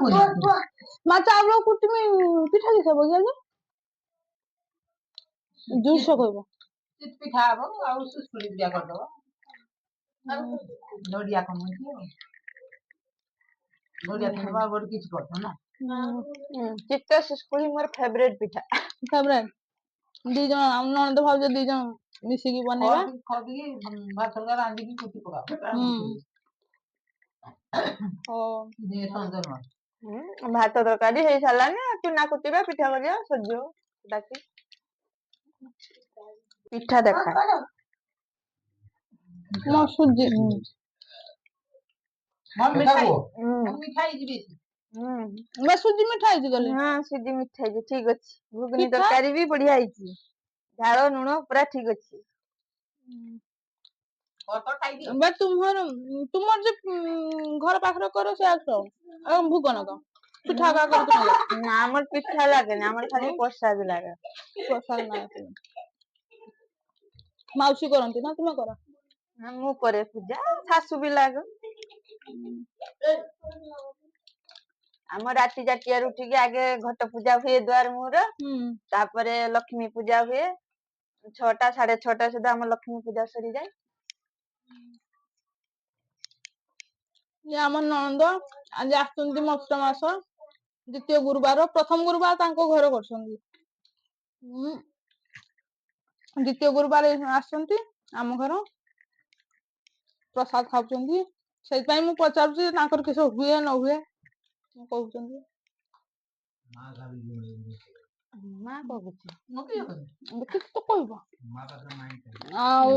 ମା, ଚାଉଳ କୁଟିମି ପିଠା କିସ ହବ କି ଆଜି? ଜୁସ କହିବ। ପିଠା ହବ ଆଉ ଶୁଶୁଳି ପୂଜା କରିଦବ। ନଡିଆ କମୁଛି ଆଉ ନଡିଆ ଥବ ଆଉ ଗୋଟେ କିଛି କରିବ ନା। ଚିତ୍ତ ଶୁଶୁକୁଳି ମୋର ଫେବରେଟ ପିଠା। ତାପରେ ଦି ଜଣ ଆମ ନଣନ୍ଦ ଭାଉଜ ଦି ଜଣ ମିଶିକି ବନେଇବା। ଖଦିକି ଭାତ ରାନ୍ଧିକି କୁଟି ପକାଅ। ହଉ। ସଞ୍ଜ ନୁହଁ। ଭାତ ତରକାରୀ ହେଇ ସାରିଲାଣି, ଚୁନା କୁଟିବା, ପିଠା କରିବା, ସରିଯିବ। ଡାକି ପିଠା ଦେଖା। ମୋ ସୁଜି। ମିଠା ମିଠା ହେଇଛି ବେଶୀ। ବା, ସୁଜି ମିଠା ହେଇଛି ଗଲେ। ହଁ, ସୁଜି ମିଠା ହେଇଛି, ଠିକ ଅଛି। ଘୁଗୁନି ପିଠା? ତରକାରୀ ବି ବଢିଆ ହେଇଛି, ଝାଳ ଲୁଣ ପୁରା ଠିକ ଅଛି। ବା, ତୁମର ତୁମର ଯେ ଘର ପାଖରେ କର ସେ ଆସ ଆଉ ଭୋଗ ନଗ ପିଠା ଏକା କରିକି ନଗ। ନା, ଆମର ପିଠା ଲାଗେନି, ଆମର ଖାଲି ପ୍ରସାଦ ଲାଗେ। ପ୍ରସାଦ ନାଇଁ, ମାଉସୀ କରନ୍ତି ନା ତୁମେ କର? ହଁ, ମୁଁ କରେ ପୂଜା, ଶାଶୁ ବି ଲାଗେ। ଆମ ରାତି ଚାରିଟାରୁ ଉଠିକି ଆଗେ ଘଟ ପୂଜା ହୁଏ ଦୁଆର ମୁହଁର। ତାପରେ ଲକ୍ଷ୍ମୀ ପୂଜା ହୁଏ। 6ଟା 6:30 ସୁଦ୍ଧା ଆମ ଲକ୍ଷ୍ମୀ ପୂଜା ସରିଯାଏ। ଇଏ ଆମ ନଣନ୍ଦ ଆଜି ଆସୁଛନ୍ତି। ମଗୁଶୁର ମାସ ଦ୍ଵିତୀୟ ଗୁରୁବାର, ପ୍ରଥମ ଗୁରୁବାର ତାଙ୍କ ଘରେ କରୁଛନ୍ତି। ଦ୍ଵିତୀୟ ଗୁରୁବାର ଆସୁଛନ୍ତି ଆମ ଘର, ପ୍ରସାଦ ଖାଉଛନ୍ତି। ସେଇଥିପାଇଁ ମୁଁ ପଚାରୁଛି ତାଙ୍କର କିସ ହୁଏ ନ ହୁଏ କହୁଛନ୍ତି। ମା କହୁଛି। କିଛି ତ କହିବ ଆଉ।